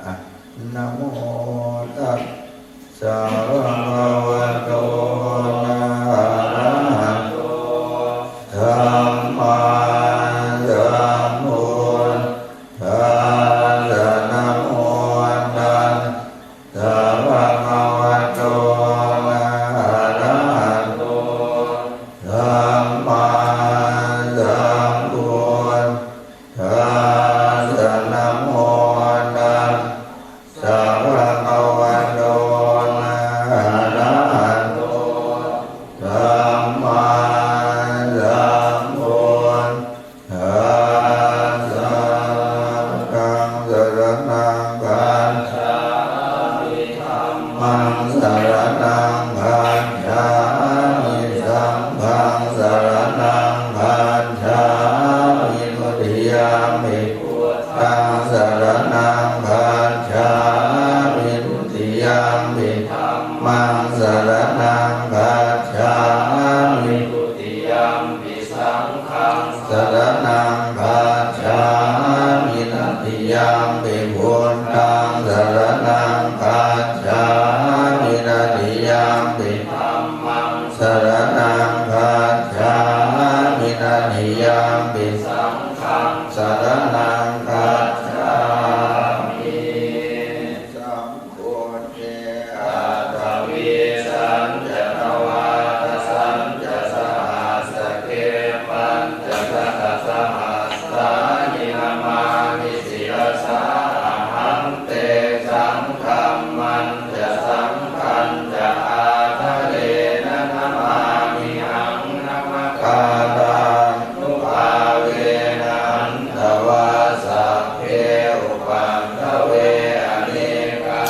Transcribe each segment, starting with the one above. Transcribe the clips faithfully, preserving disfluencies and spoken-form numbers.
Namo tassa bhagavato arahato sammāsambuddhassa. Namo tassa bhagavato arahato sammāsambuddhassa. Namo tassa bhagavato arahato sammāsambuddhassa. Buddhaṃ saraṇaṃ gacchāmi. Dhammaṃ saraṇaṃ gacchāmi. Saṅghaṃ saraṇaṃ gacchāmi. Dutiyampi buddhaṃ saraṇaṃ gacchāmi. Dutiyampi dhammaṃ saraṇaṃ gacchāmi. Dutiyampi saṅghaṃ saraṇaṃ gacchāmi. Tatiyampi buddhaṃ saraṇaṃ gacchāmi. Tatiyampi dhammaṃ saraṇaṃ gacchāmi. Tatiyampi saṅghaṃ saraṇaṃ gacchāmi. Sambuddhe aṭṭhavīsañca dvādasañca sahassake pañcasatasahassāni namāmi sirasā ahaṃ. Tesaṃ dhammañca saṅghañca ādarena namāmihaṃ. Namakārānubhāvena hantvā sabbe upaddave anekā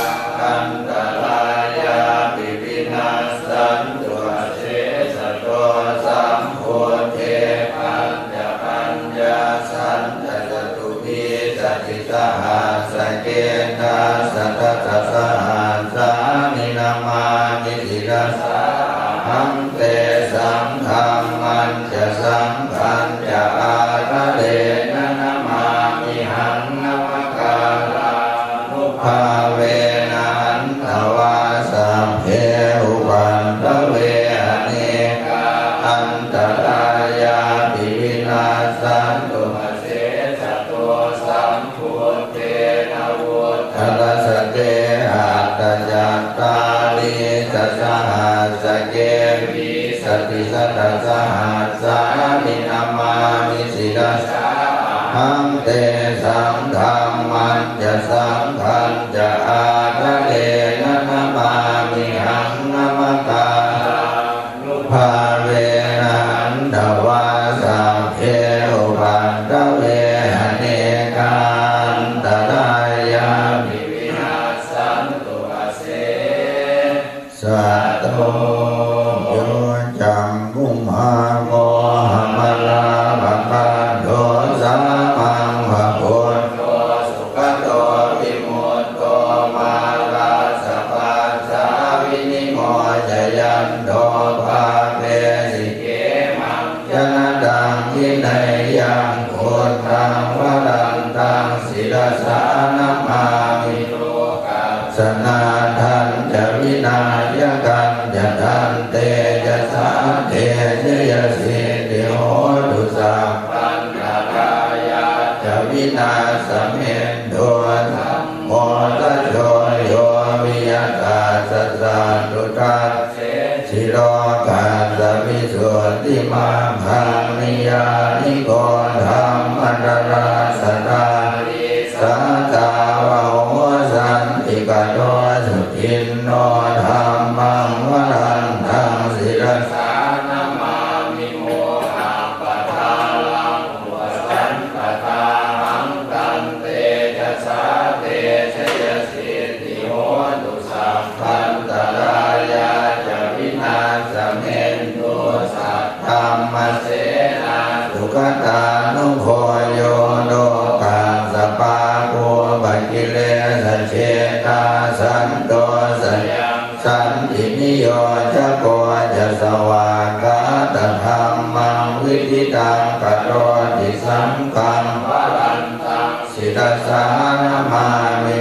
antarāyāpi vinassantu asesato. Sambuddhe pañcapañcasatacatu vīsatisahassake dasasatasahassāni namāmi sirasā ahaṃ. Tesaṃ dhammañca saṅghañca ādarena namāmihaṃ. Namakārānubhāvena hantvā sabbe upaddave anekā antarāyāpi vinassantu asesato. Sambuddhe navuttarasate aṭṭhacattāḷīsasahassake vīsatisatasahassāni namāmi sirasā ahaṃ. Tesaṃ dhammañca saṅghañca ādarena namāmihaṃ. Namakārā nubhāvena hantvā sabbe upaddave anekā antarāyāpi vinassantu asesato. Yo cakkhumā mohamalāpakaṭṭho sāmaṃ va buddho sugato vimutto mārassa pāsā vinimocayanto pāpesi khemaṃ janataṃ vineyyaṃ. Buddhaṃ varantaṃ sirasā namāmi lokassa nāthañca vināyakañca tantejasā te jayasiddhi hotu sabbantarāyā ca vināsamentu. Dhammo dhajo yo viya tassa satthu dassesi lokassa visuddhimaggaṃ niyyāniko dhammadharassa dhārī sattāvaho santikaro suciṇṇo. Dhammaṃ varantaṃ sirasā namāmi mohappadālaṃ upasantadā haṃ tantejasā te jayasiddhi hotu sabbantarāyā ca vināsamentu. Saddhammasenā sugatānugo yo lokassa pāpūpakilesajetā santo sayaṃ santiniyojako ca svākkhātadhammaṃ viditaṃ karoti. Saṅghaṃ varantaṃ sirasā namāmi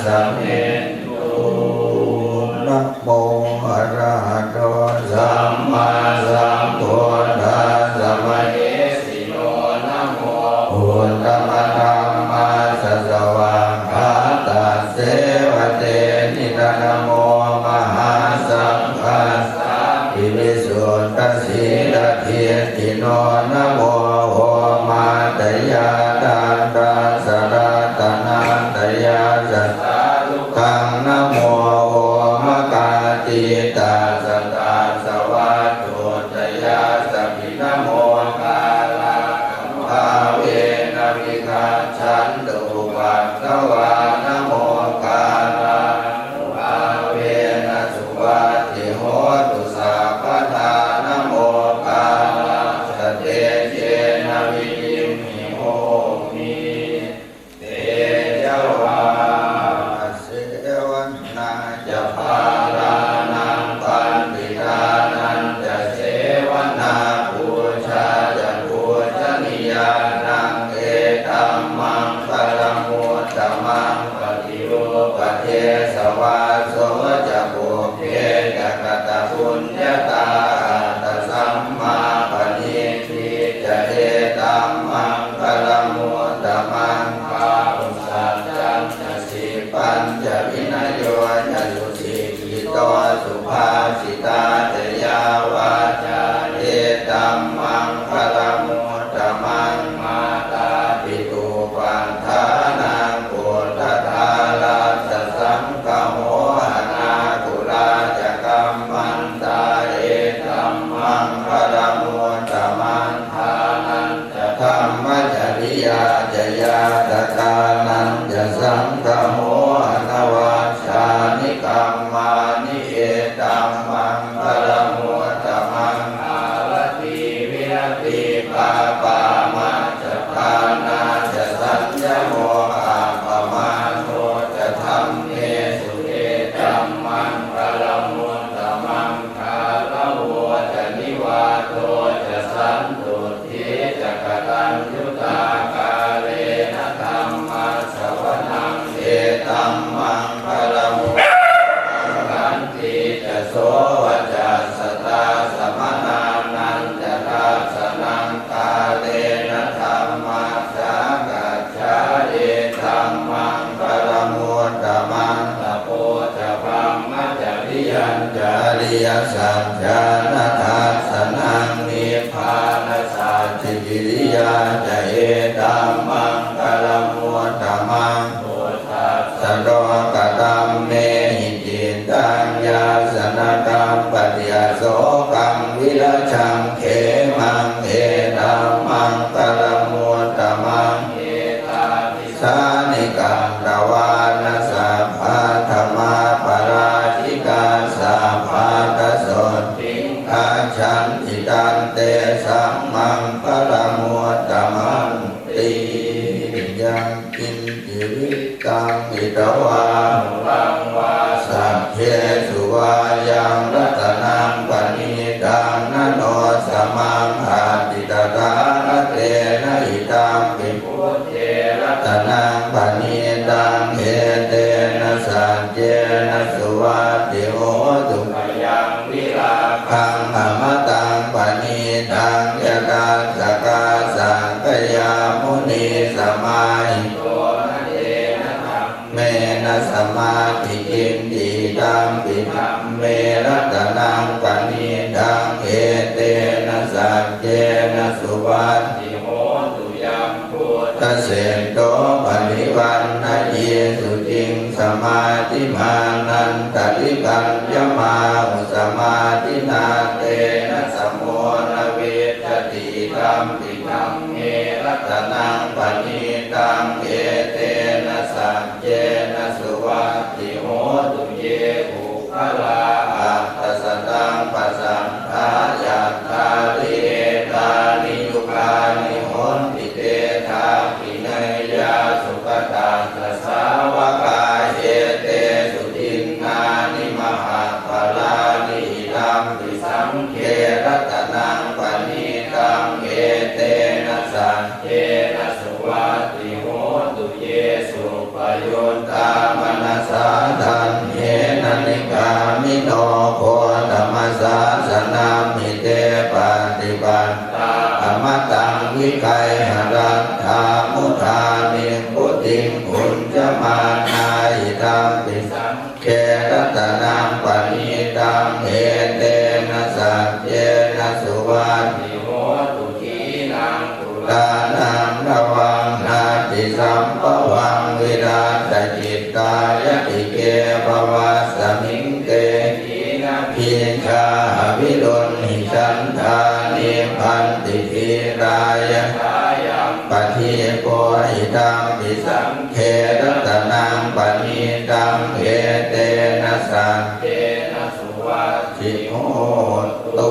samentu. Namo arahato sammāsambuddhassa mahesino. Namo uttamadhammassa svākkhātasseva tenidha. Namo mahāsaṅghassāpi visuddhasīladiṭṭhino. Namo omātyāraddhassa ratanattayassa sādhukaṃ. Namo omakātītassa tassa vatthuttayassapi. Namokārānubhāvena vigacchantu upaddavā. Namokārānubhāvena suvatthi hotu sabbadā. Namokārassa tejena vidhimhi homi tejavā. Asevanā ca bālānaṃ, paṇḍitānañca sevanā, pūjā ca pūjanīyānaṃ, etammaṅgalamuttamaṃ. Paṭirūpadesavāso ca, pubbe ca katapuññatā, attasammāpaṇidhi ca, etammaṅgalamuttamaṃ. Bāhusaccañca sippañca, vinayo ca susikkhito, subhāsitā ca yā vācā, etammaṅgalamuttamaṃ. Mātāpituupaṭṭhānaṃ, puttadārassa saṅgaho, anākulā ca kammantā, etammaṅgalamuttamaṃ. Dānañca dhammacariyā ca, ñātakānañca saṅgaho, anavajjāni kammāni, etammaṅgalamuttamaṃ. Āratī viratī pāpā, majjapānā ca saññamo, appamādo ca dhammesu, etammaṅgalamuttamaṃ. Gāravo ca nivāto ca, santuṭṭhī ca kataññutā, kālena dhammassavanaṃ, etammaṅgalamuttamaṃ. Khantī ca sovacassatā, samaṇānañca dassanaṃ, kālena dhammasākacchā, etammaṅgalamuttamaṃ. Tapo ca brahmacariyañca, ariyasaccāna dassanaṃ, nibbānasacchikiriyā ca, etammaṅgalamuttamaṃ. Phuṭṭhassa lokadhammehi, cittaṃ yassa na kampati, asokaṃ virajaṃ khemaṃ, etammaṅgalamuttamaṃ. Etādisāni katvāna, sabbatthamaparājitā, sabbattha sotthiṃ gacchanti, tantesaṃ maṅgalamuttamanti. Yaṅkiñci vittaṃ idha vā huraṃ vā, saggesu vā yaṃ ratanaṃ paṇītaṃ, na no samaṃ atthi tathāgatena, idampi buddhe ratanaṃ paṇītaṃ, etena saccena suvatthi hotu. Khayaṃ virāgaṃ amataṃ paṇītaṃ, yadajjhagā sakyamunī samāhito, na tena dhammena samatthi kiñci, idampi dhamme ratanaṃ paṇītaṃ, etena saccena suvatthi hotu. Yam buddhaseṭṭho parivaṇṇayī suciṃ, samādhimānantarikaññamāhu, samādhinā tena samo na vijjati, idampi dhamme ratanaṃ paṇītaṃ, etena saccena suvatthi hotu. Ye puggalā aṭṭha sataṃ pasaṭṭhā, cattāri etāni yugāni honti, te dakkhiṇeyyā sugatassa sāvakā, etesu dinnāni mahapphalāni, idampi saṅghe ratanaṃ paṇītaṃ, etena saccena suvatthi hotu. Ye suppayuttā mana gayhaladdhamudhā nibbutiṃ bhuñjamānā idampi saṅghe ratanaṃ paṇītaṃ etena saccena suvatthi hotu. Khīṇaṃ purāṇaṃ navaṃ natthi sambhavaṃ virattacittāyatike bhavasmiṃ te khīṇabījā avirūḷhichandā nibbanti dhīrā yathāyampadīpo idampi saṅghe ratanaṃ paṇītaṃ etena saccena suvatthi hotu.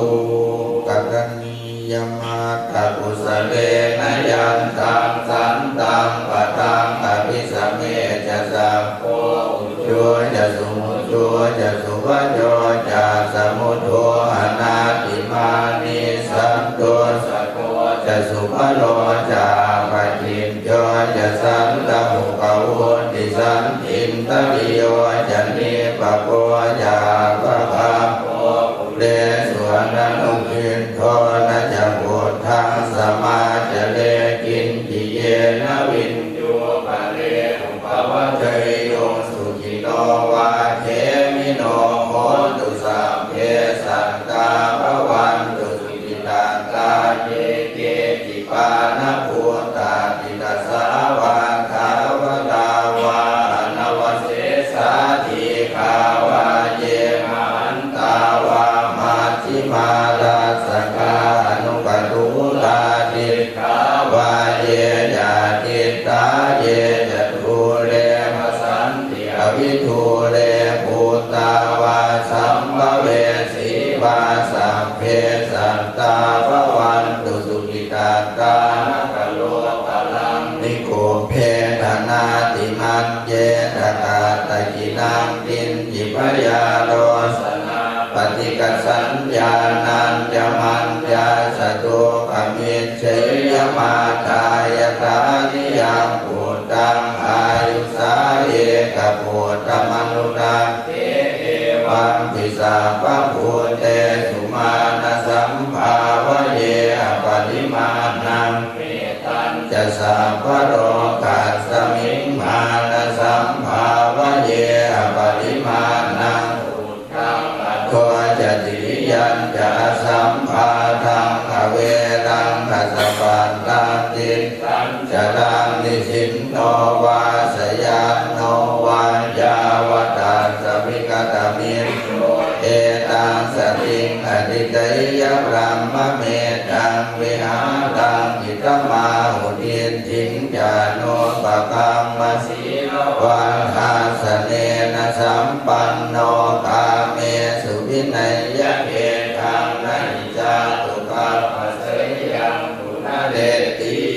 Karaṇīyamatthakusalena yantaṃ santaṃ padaṃ abhisamecca sakko ujū ca suhujū ca suvaco cassa mudu anatimānī santussako ca subharo ca appakicco ca sallahukavutti santindriyo ca nipako ca appagabbho kulesu ananugiddho. Na ca khuddaṃ samācare kiñci yena viññū pare upavadeyyuṃ. Sukhino vā khemino hontu sabbe sattā bhavantu sukhitattā. Ye keci pāṇabhūtatthi tasā vā thāvarā vā anavasesā dīghā vā ye mahantā vā majjhimā rassakā aṇukathūlā diṭṭhā vā ye ca adiṭṭhā ye ca dūre vasanti avidūre bhūtā vā sambhavesī vā sabbe sattā bhavantu sukhitattā. Na karo palaṃ nikubbetha nātimaññetha katthaci naṃ kiñci byārosanā paṭighasaññā nāññamaññassa dukkhamiccheyya. Mātā yathā niyaṃ puttaṃ āyusā ekaputtamanurakkhe evampi sabbabhūtesu mānasambhāvaye aparimāṇaṃ. Mettañca sabbalokasmiṃ mānasambhāvaye aparimāṇaṃ. Uddhaṃ adho ca tiriyañca asambādhaṃ averaṃ asapattaṃ. Tiṭṭhañcaraṃ nisinno vā sayāno vā yāvatassa vigatamiddho etaṃ satiṃ adhiṭṭheyya brahmametaṃ vihāraṃ idhamāhu. Diṭṭhiñca anupagamma sīlavā dassanena sampanno kāmesu vineyya gedhaṃ na hi jātu gabbhaseyyaṃ punaretīti.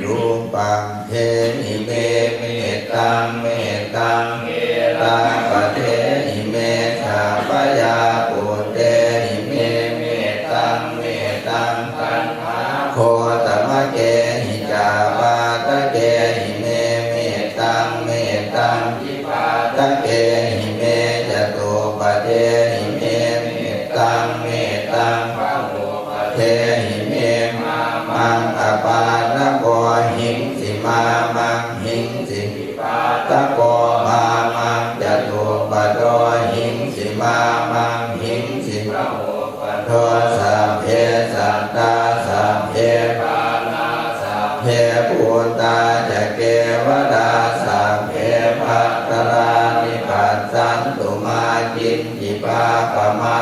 Rūpaṃ dehi me mettaṃ mettaṃ, etappadehi me ca, abyāputtehi me mettaṃ mettaṃ, taṇhāgotamaggehi ca, pādakehi me mettaṃ mettaṃ, pādakehi me catuppadehi me mettaṃ mettaṃ, bahuppadehi me māmaṃ, apānako hingsi māmaṃ hingsi, pānako māmaṃ catuppado hingsi māmaṃ hingsi, bahuppa do. Sabbe sattā sabbe pāṇā sabbe bhūtā ca kevalā, sabbe bhadrāni passantu mā kiñci pāpamā.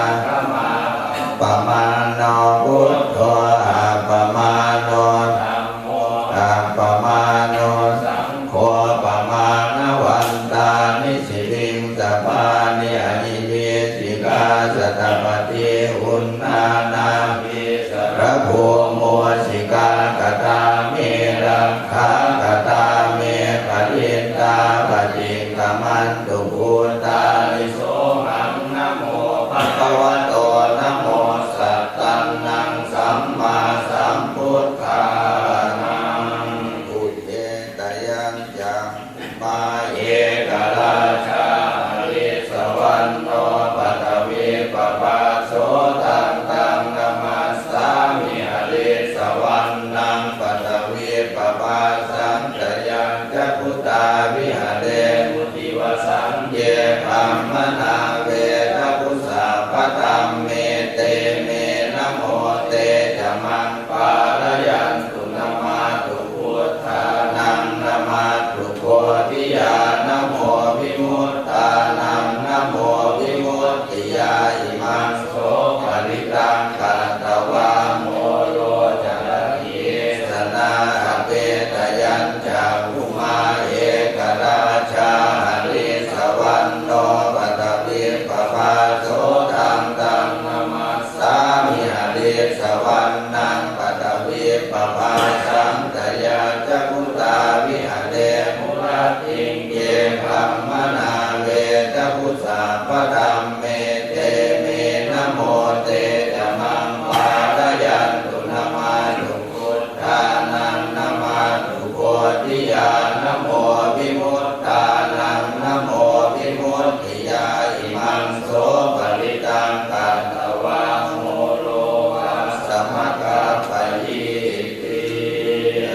Appamāṇo buddho, appamāṇo dhammo, appamāṇo saṅgho, pamāṇavantāni siriṃsapāni ahi vicchikā satapadī uṇṇānābhī sarabū mūsikā. Katā me rakkhā, katā me parittā, paṭikkamantu bhūtāni, sohaṃ namo bhagavato, namo sattannaṃ sammāsambuddhānaṃ. Pūjetayañca mā ekarājā harissavaṇṇo paṭhavippabhāso, taṃ taṃ Brāhmaṇā vedagu sabbadhamme, te me namo te ca maṃ pālayantu. Namatthu buddhānaṃ, namatthu bodhiyā, namo vimuttānaṃ, namo vimuttiyā. Imaṃ so parittaṃ katvā moro carati esanā. Apetayañcakkhumā ekarājā harissavaṇṇo paṭhavippabhāso, taṃ taṃ namassāmi harissavaṇṇaṃ paṭhavippabhāsaṃ. Tayajja guttā viharemu rattiṃ, ye brāhmaṇā vedagu sabbadhamme, te me namo te ca maṃ pālayantu. Namatthu buddhānaṃ, namatthu bodhiyā, namo vimuttānaṃ, namo vimuttiyā. Imaṃ so parittaṃ katvā moro vāsamakappayīti.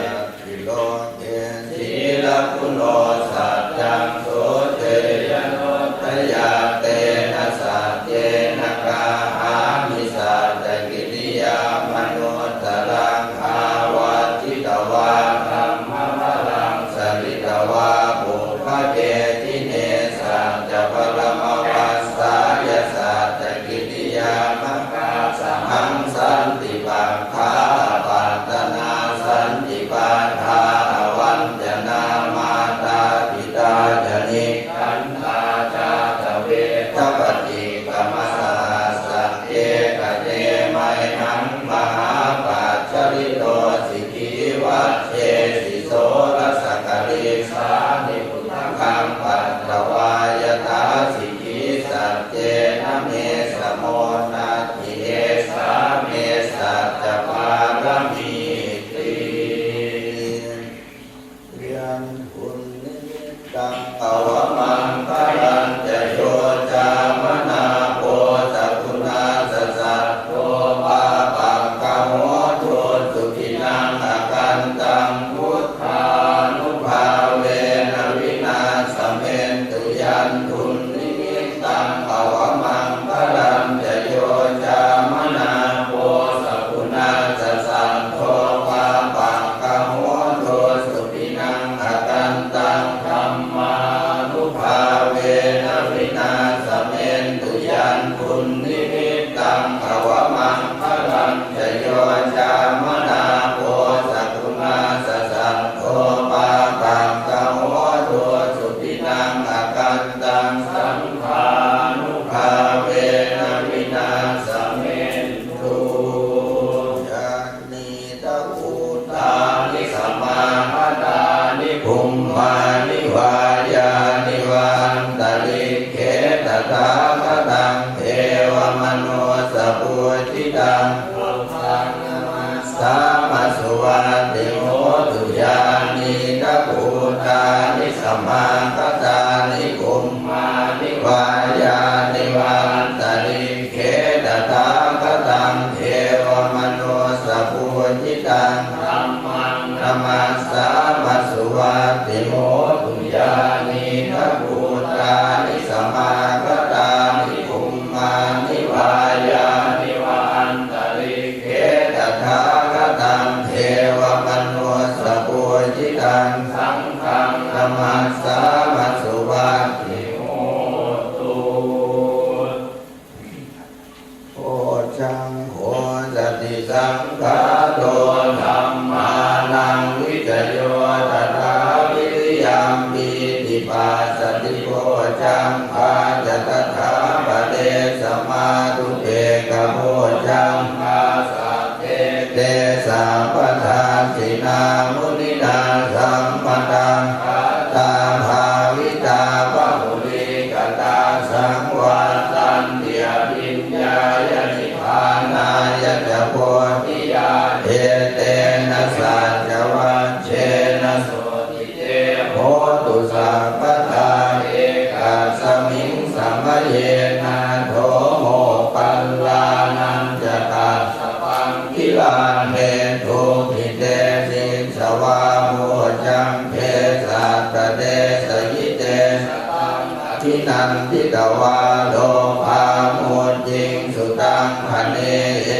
Atthi loke sīlaguṇo saccaṃ, soceyyanuddayā, tena saccena kāhāmi saccakiriyamanuttaraṃ. Āvajjitvā dhammabalaṃ, saritvā pubbake jine, saccabalamavassāya, saccakiriyamākāsa maṃ. Santi pakkhā apattanā, santi pādā avañcanā, mātā pitā ca nikkhantā, jātaveda paṭikkama. Sahassake kate mayhaṃ, mahāpajjalito sikhī, vajjesi soḷasa karīsāni, udakaṃ patvā yathā sikhī. Saccena me samo natthi, esā me saccapāramīti. Yandunnimittaṃ avamaṅgalañca, yo cāmanāpo sakuṇassa saddo, pāpaggaho dussupinaṃ akantaṃ, buddhānubhāvena vināsamentu. Yandunnimittaṃ avamaṅgalañca, yo cāmanāpo sakuṇassa saddo, pāpaggaho dussupinaṃ akantaṃ, dhammānubhāvena vināsamentu. Yandunnimittaṃ avamaṅgalañca, yo cāmanāpo sakuṇassa saddo, pāpaggaho dussupinaṃ akantaṃ, saṅghānubhāvena vināsamentu. Yānīdha bhūtāni samāgatāni, bhummāni vā yāni va antalikkhe, tathāgataṃ devamanussapūjitaṃ, sāma suvatthi hotu. Yānīdha bhūtāni samāgatāni, bhummāni vā yāni va antalikkhe, tathāgataṃ devamanussapūjitaṃ, dhammaṃ namassāma suvatthi hotu. Yānīdha bhūtāni samāgatāni, bhummāni vā yāni va antalikkhe, tathāgataṃ devamanussapūjitaṃ, saṅghaṃ namassāma suvatthi hotu. Bojjhaṅgo satisaṅkhāto, dhammānaṃ vicayo tathā, viriyampīti passaddhi bojjhaṅgā ca tathāpare, samādhupekkhabojjhaṅgā, sattete sabbadassinā, muninā sammadakkhātā, bhāvitā bahulīkatā, saṃvattanti abhiññāya, nibbānāya ca bodhiyā. Etena saccavajjena, sotthi te hotu sabbadā. Ekasmiṃ samaye nātho, moggallānañca kassapaṃ, gilāne dukkhite disvā, bojjhaṅge satta desayi, te sataṃ abhinandita. tvā lobhā mucciṃsu taṅkhaṇe.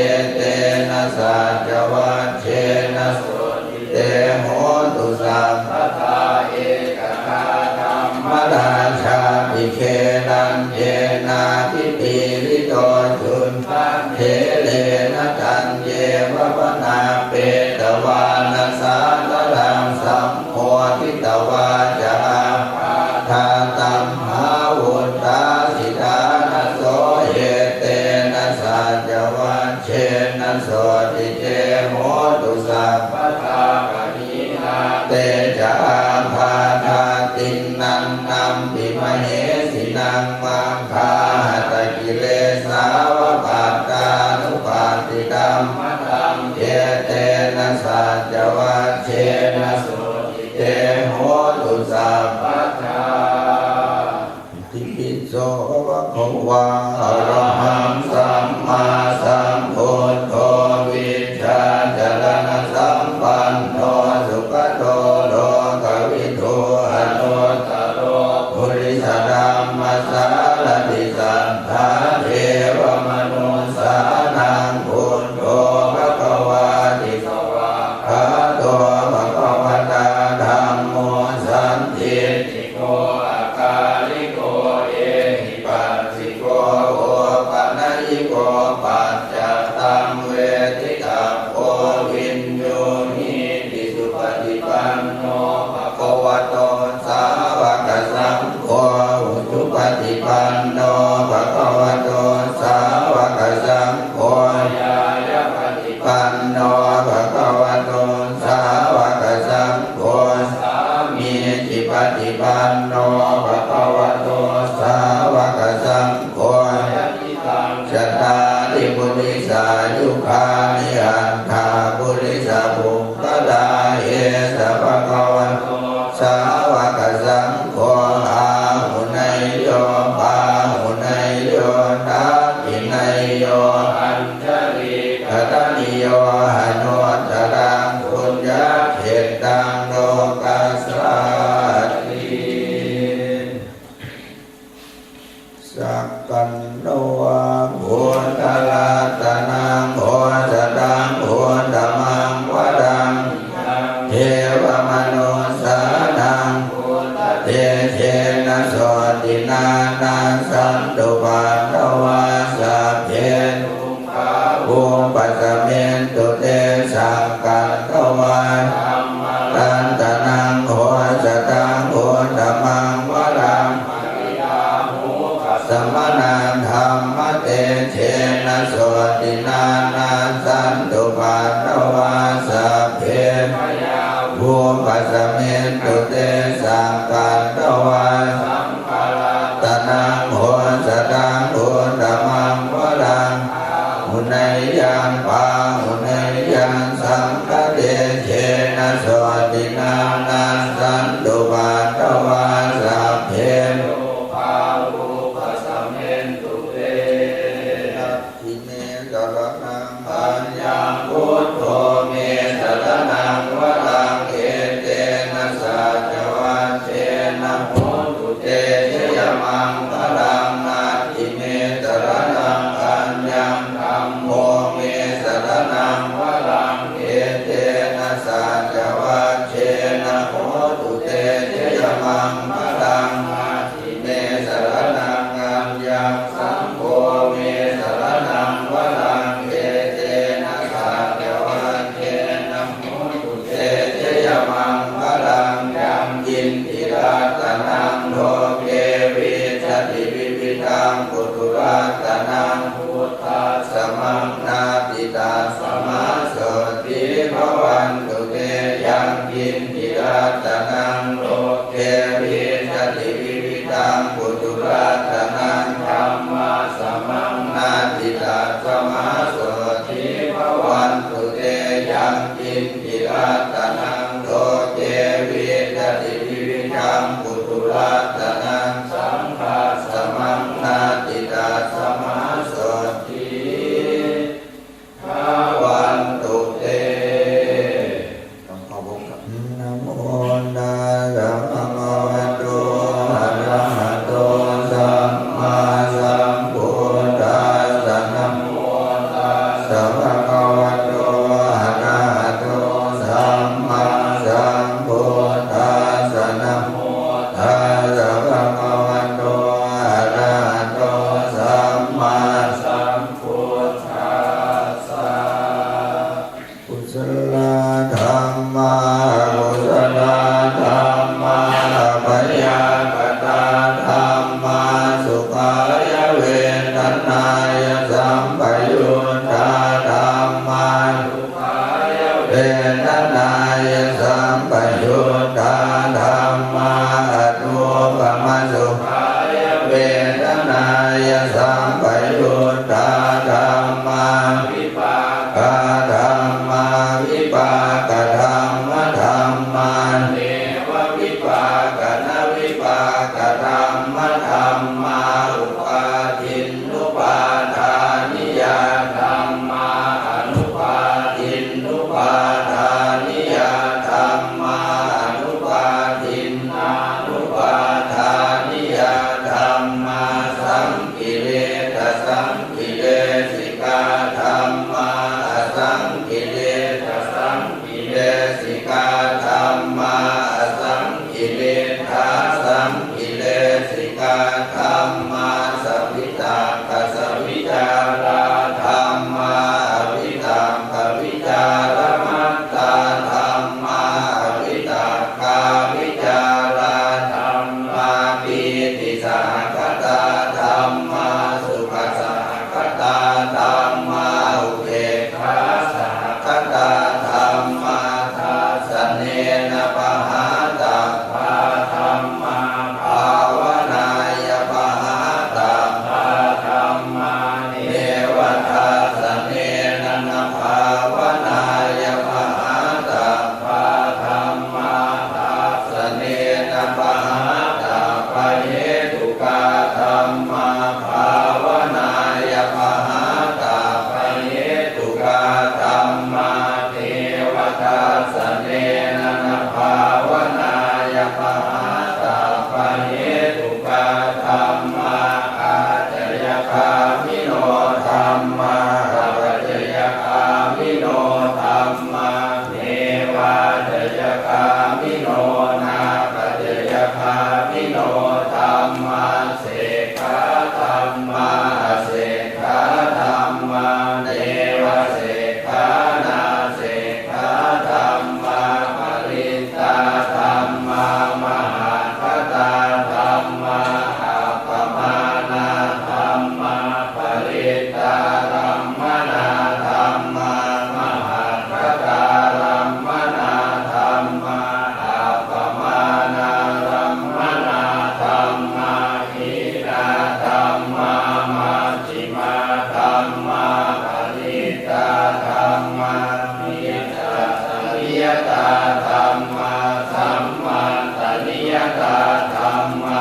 Etena saccavajjena sotthi te hotu sabbadā. Ekadā dhammarājāpi gelaññenābhipīḷito, cundattherena taññeva bhaṇāpetvāna sādaraṃ, sammoditvā ca ābādhā tamhā vuṭṭhāsi ṭhānaso. Etena saccavajjena sotthi te hotu sabbadā. Pahīnā te ca ābādhā tiṇṇannampi mahesinaṃ, maggāhatakilesāva pattānuppattidhammataṃ. Etena saccavajjena sotthi te hotu sabbadā. Itipi so bhagavā arahaṃ sammāsambuddho vijjācaraṇasampanno sugato lokavidū anuttaro purisadammasārathi satthā devamanussānaṃ buddho bhagavāti. Svākkhāto bhagavatā dhammo sandiṭṭhiko akāliko ehipassiko opanayiko paccattaṃ veditabbo viññūhīti. Supaṭipanno bhagavato sāvakasaṅgho, ujupaṭipanno bhagavato sāvakasaṅgho, ñāyapaṭipanno bhagavato sāvakasaṅgho, sāmīcipaṭipanno bhagavato sāvakasaṅgho, yadidaṃ cattāri purisayugāni aṭṭha purisapuggalā, esa bhagavato sāvakasaṅgho, āhuneyyo pāhuneyyo dakkhiṇeyyo añjalikaraṇīyo anuttaraṃ puññakkhettaṃ lokassāti. Sakkatvā buddharatanaṃ osathaṃ uttamaṃ varaṃ, devamanussānaṃ buddhatejena sotthinā, nassantupaddavā sabbe dukkhā vūpasamentu te. Sakkatvā dhammaratanaṃ osathaṃ uttamaṃ varaṃ, samānā dhammatejena sotthinā, nassantupaddavā sabbe bhayā vūpasamentu te. Sakkatvā saṅgharatanaṃ osathaṃ uttamaṃ varaṃ, āhuneyyaṃ pāhuneyyaṃ saṅghatejena sotthinā, nassantupaddavā sabbe rogā vūpasamentu te. Natthi me saraṇaṃ aññaṃ, buddho me saraṇaṃ varaṃ, etena saccavajjena hotu te jayamaṅgalaṃ. Natthi me saraṇaṃ aññaṃ, dhammo me saraṇaṃ varaṃ, etena saccavajjena hotu te jayamaṅgalaṃ. Natthi me saraṇaṃ aññaṃ, saṅgho me saraṇaṃ varaṃ, etena saccavajjena hotu te jayamaṅgalaṃ. Yaṅkiñci ratanaṃ loke vijjati vividhaṃ puthu, ratanaṃ buddhasamaṃ natthi, tasmā sotthī bhavantu te. Yaṅkiñci ratanaṃ loke vijjati vividhaṃ puthu, ratanaṃ dhammasamaṃ natthi, tasmā sotthī bhavantu te. Yaṅkiñci ratanaṃ loke vijjati vividhaṃ puthu, ratanaṃ saṅghasamaṃ natthi, tasmā sotthī Saṅkiliṭṭhasaṅkilesikā dhammā asaṅkiliṭṭhasaṅkilesikā dhammā asaṅkiliṭṭhāsaṅkilesikā dhammā savitakkasavicārā dhammā avitakkavicāramattā dhammā avitakkāvicārā dhammā pītisahagatā dhammā sukhasahagatā dhammā upekkhāsahagatā dhammā dassanena pahātabbā dhammā bhāvanāya pahātabbā dhammā neva dassanena na bhāvanāya pahātabbā dhammā dassanena pahātabbahetukā dhammā bhāvanāya pahātabbahetukā dhammā neva dassanena na bhāvanāya pahātabbahetukā dhammā ācayagāmino dhammā apacayagāmino dhammā nevācayagāmino nāpacayagāmino dhammā sekkhā dhammā asekkhā dhammā nevasekkhā nāsekkhā dhammā parittā dhammā mahaggatā dhammā appamāṇā dhammā parittārammaṇā dhammā mahaggatārammaṇā dhammā appamāṇārammaṇā dhammā hīnā dhammā majjhimā dhammā paṇītā dhammā micchaniyatā dhammā sammattaniyatā dhammā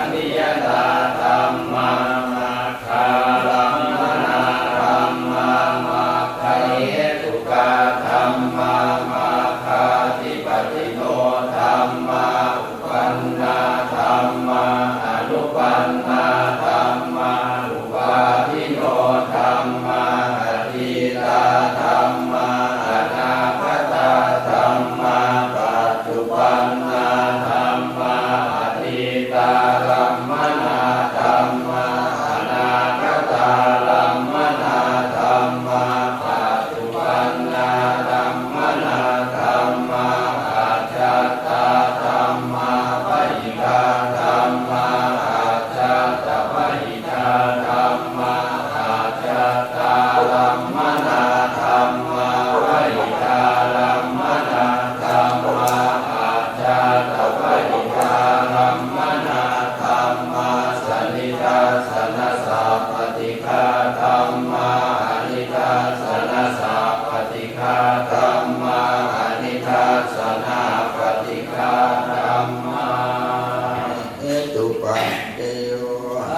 aniyatā dhammā maggārammaṇā dhammā maggahetukā dhammā maggādhipatino dhammā uppannā dhammā anuppannā dhammā uppādino dhammā atītā dhammā anāgatā dhammā paccuppannā dhammā atītārammaṇā dhammā anāgatārammaṇā dhammā paccuppannārammaṇā dhammā ajjhattā dhammā bahiddhā dhammā ajjhattabahiddhā dhammā ajjhattārammaṇā dhammā bahiddhārammaṇā dhammā ajjhattabahiddhārammaṇā dhammā sanidassanasappaṭighā dhammā anidassanasappaṭighā dhammā anidassanāppaṭighā dhammā. Hetupaccayo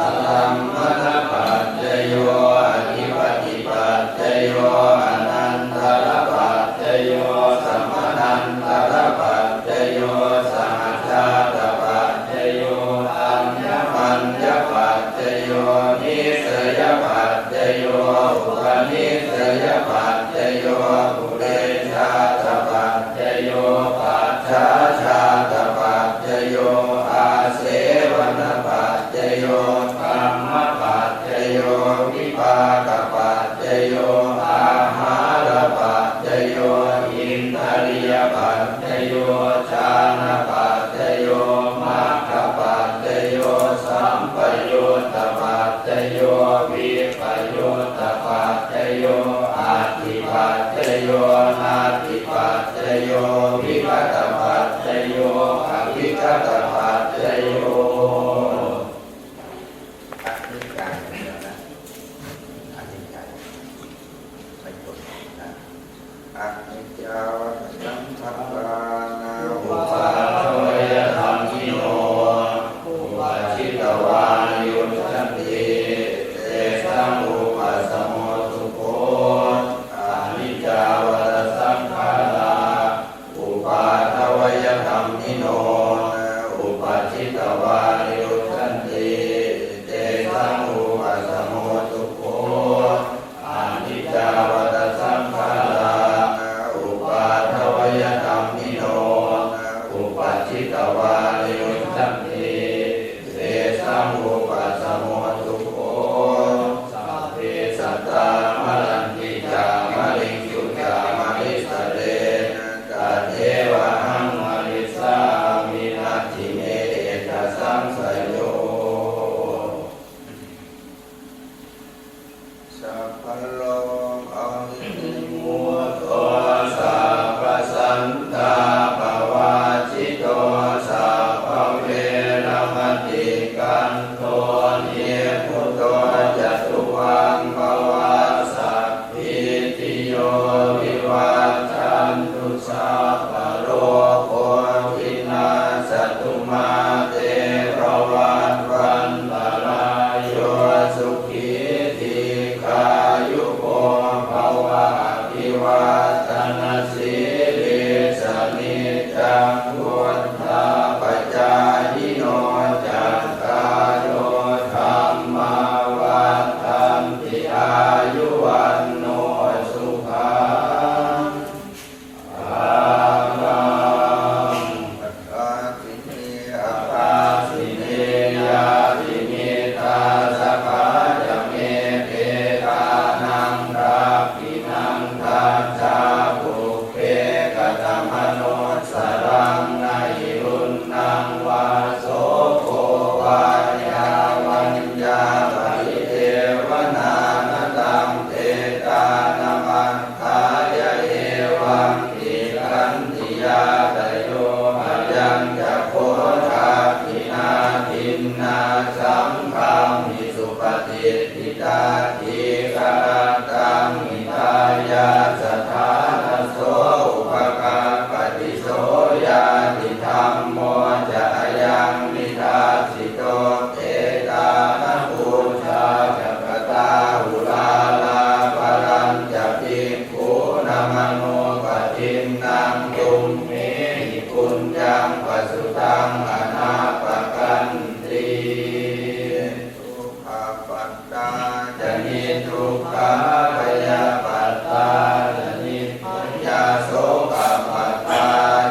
ārammaṇapaccayo adhipatipaccayo anantarapaccayo samanantarapaccayo sahajātapaccayo aññamaññapaccayo nissayapaccayo upanissayapaccayo purejātapaccayo pacchājātapaccayo āsevanapaccayo kammapaccayo vipākapaccayo āhārapaccayo indriyapaccayo jhānapaccayo maggapaccayo sampayuttapaccayo vippayuttapaccayo atthipaccayo natthipaccayo vigatapaccayo avigatapaccayo. อนิจจัง นะ อนิจจัง ไม่จบนะ Aniccā vata saṅkhārā uppādavayadhammino uppajjitvā nirujjhanti tesaṃ vūpasamo sukho. Aniccā vata saṅkhārā uppādavayadhammino uppajjitvā nirujjhanti tesaṃ vūpa Ārogyamukto sabbasantā pavajjito sabbaveramatikkanto nibbuto ca tuvaṃ bhava. Sabbītiyo vivajjantu sabbarogo vinassatu mā te bhavatvantarāyo sukhī dīghāyuko bhava. Abhivādanasīlissa niccaṃ vuḍḍhāpacāyino cattāro dhammā vaḍḍhanti āyu vaṇṇo sukhaṃ balaṃ. Padakkhiṇe padakkhiṇe ñātimittā sakhā ca me petānaṃ dakkhiṇaṃ dajjā pubbe katamanussaraṃ. Na hi ruṇṇaṃ vā soko vā yā vaññā paridevanā na taṃ petānamatthāya evaṃ tiṭṭhanti ñātayo. Ayañca kho dakkhiṇā dinnā saṅghamhi supatiṭṭhitā dīgharattaṃ hitāyassa ṭhānaso upakappati. So ñātidhammo ca ayaṃ nidassito petāna pūjā ca katā uḷārā balañca bhikkhūnamanuppadinnaṃ tumhehi puññaṃ pasutaṃ anappakanti. Dukkhappattā ca niddukkhā bhayappattā ca nibbhayā sokappattā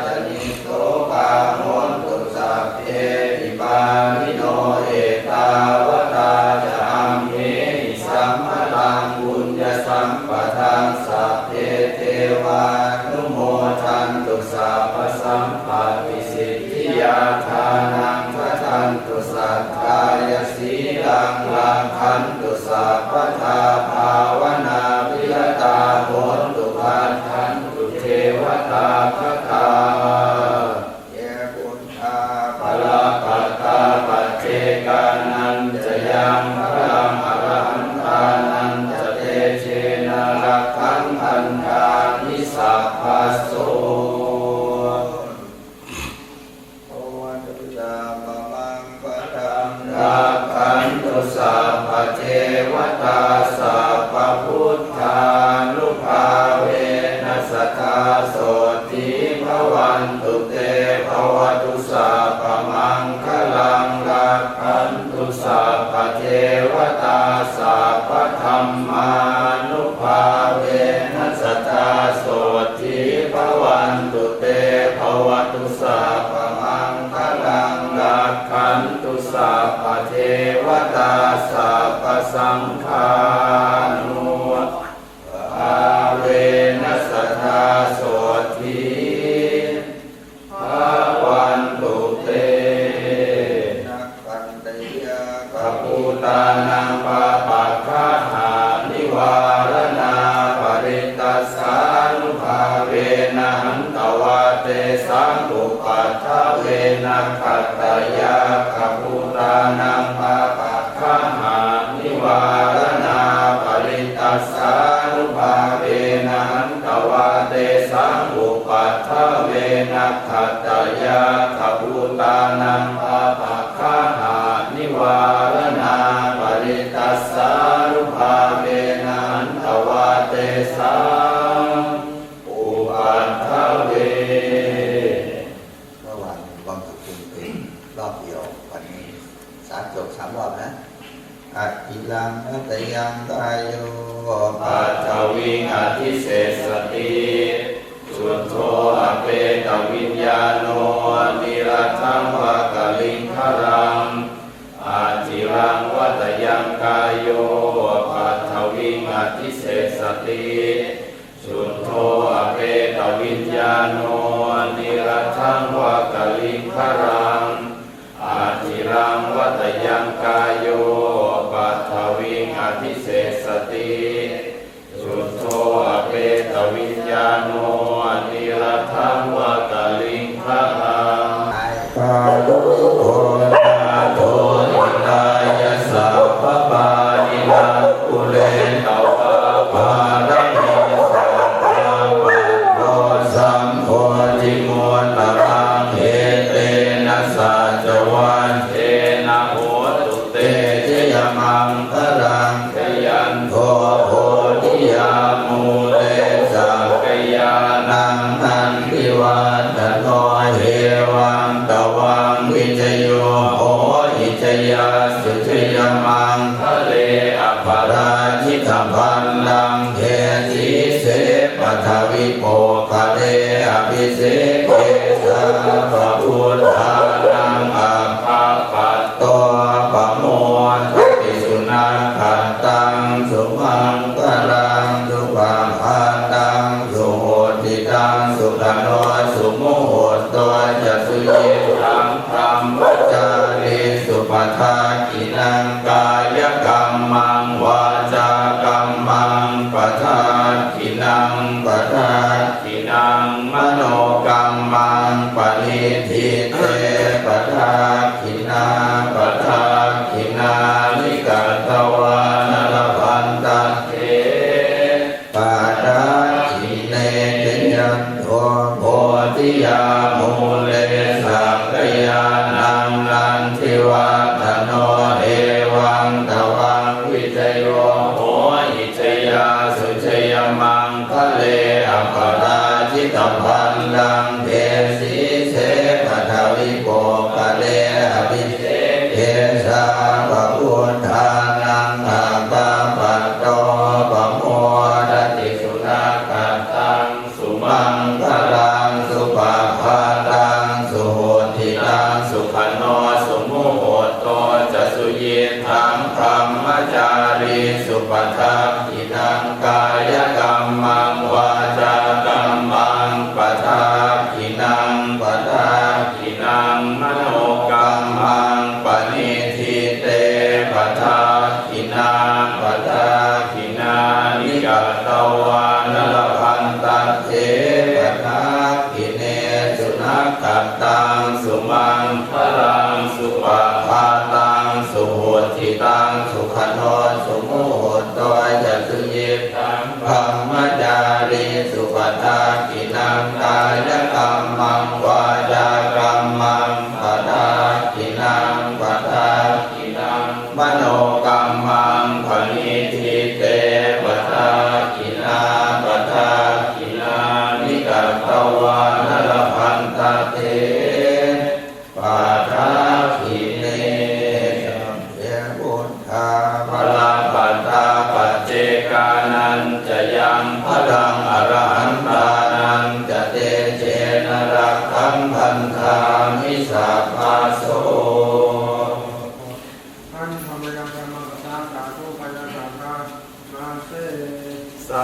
ca nissokā hontu sabbepi pāṇino. Ettāvatā ca amhehi sambhataṃ puññasampadaṃ sabbe devānumodantu sabbasampattisiddhiyā. Dānaṃ dadantu saddhāya sīlaṃ rakkhantu sabbadā bhāvanābhiratā hontu gacchantu devatāgatā. Ye buddhā balappattā paccekānañca yaṃ balaṃ arahantānañca tejena rakkhaṃ bandhāmi sabbaso. Bhavatu sabbamaṅgalaṃ rakkhantu sabbadevatā sabbabuddhānubhāvena sadā sotthī bhavantu te. Bhavatu sabbamaṅgalaṃ rakkhantu sabbadevatā sabbadhammānubhāvena sadā sotthī bhavantu te. Bhavatu sabbamaṅgalaṃ rakkhantu sabbadevatā sabbasaṅghānubhāvena sadā sotthī bhavantu te. Nakkhattayakkhabhūtānaṃ pāpaggahanivāraṇā parittassānubhāvena hantvā tesaṃ upaddave. Nakkhattayakkhabhūtānaṃ pāpaggahanivāraṇā parittassānubhāvena hantvā tesaṃ upaddave. Nakkhattayakkhabhūtānaṃ pāpaggahanivāraṇā parittassānubhāvena hantvā tesaṃ upaddave. เมื่อวานมีความสุขจริงๆ รอบเดียว วันนี้สามจบสามรอบนะ Aciraṃ vatayaṃ kāyo paṭhaviṃ adhisessati, chuddho apetaviññāṇo niratthaṃ va kaliṅgaraṃ. Aciraṃ vatayaṃ kāyo paṭhaviṃ adhisessati, chuddho apetaviññāṇo niratthaṃ va kaliṅgaraṃ. Aciraṃ vatayaṃ kāyo paṭhaviṃ adhisessati, Jayanto bodhiyā mūle sakyānaṃ nandivaḍḍhano, evaṃ tvaṃ vijayo hohi jayassu jayamaṅgale, aparājitapallaṅke sīse paṭhavipokkhare, abhiseke sabbabuddhānaṃ aggappatto pamodati. Sunakkhattaṃ sumaṅgalaṃ supabhātaṃ suhuṭṭhitaṃ, sukhaṇo sumuhutto ca suyiṭṭhaṃ brahmacārisu, padakkhiṇaṃ kāyakammaṃ vācākammaṃ padakkhiṇaṃ, padakkhiṇaṃ manokammaṃ paṇidhī te padakkhiṇā, padakkhiṇāni katvāna labhantatthe padakkhiṇe. Jayanto bodhiyā mūle sakyānaṃ nandivaḍḍhano, evaṃ tvaṃ vijayo hohi jayassu jayamaṅgale, aparājitapallaṅke sīse paṭhavipokkhare, abhiseke sabbabuddhānaṃ aggappatto pamodati. Sunakkhattaṃ sumaṅgalaṃ supabhātaṃ suhuṭṭhitaṃ, sukhaṇo sumuhutto ca suyiṭṭhaṃ brahmacārisu, padakkhiṇaṃ kāyakammaṃ vācākammaṃ padakkhiṇaṃ, padakkhiṇaṃ manokammaṃ paṇidhī te padakkhiṇā, padakkhiṇāni katvāna labhantatthe padakkhiṇe. Sunakkhattaṃ sumaṅgalaṃ supabhātaṃ suhuṭṭhitaṃ, sukhaṇo sumuhutto ca suyiṭṭhaṃ brahmacārisu, padakkhiṇaṃ kāyakammaṃ vācākammaṃ padakkhiṇaṃ, padakkhiṇaṃ manokammaṃ paṇidhī te padakkhiṇā, padakkhiṇāni katvāna labhantatthe padakkhiṇe. Sabbe buddhā balappattā paccekānañca yaṃ balaṃ, arahantānañca tejena rakkhaṃ bandhāmi sabbaso. ท่านทำรายการธรรมกถา สาธุ พยาสาธา มาเซ สา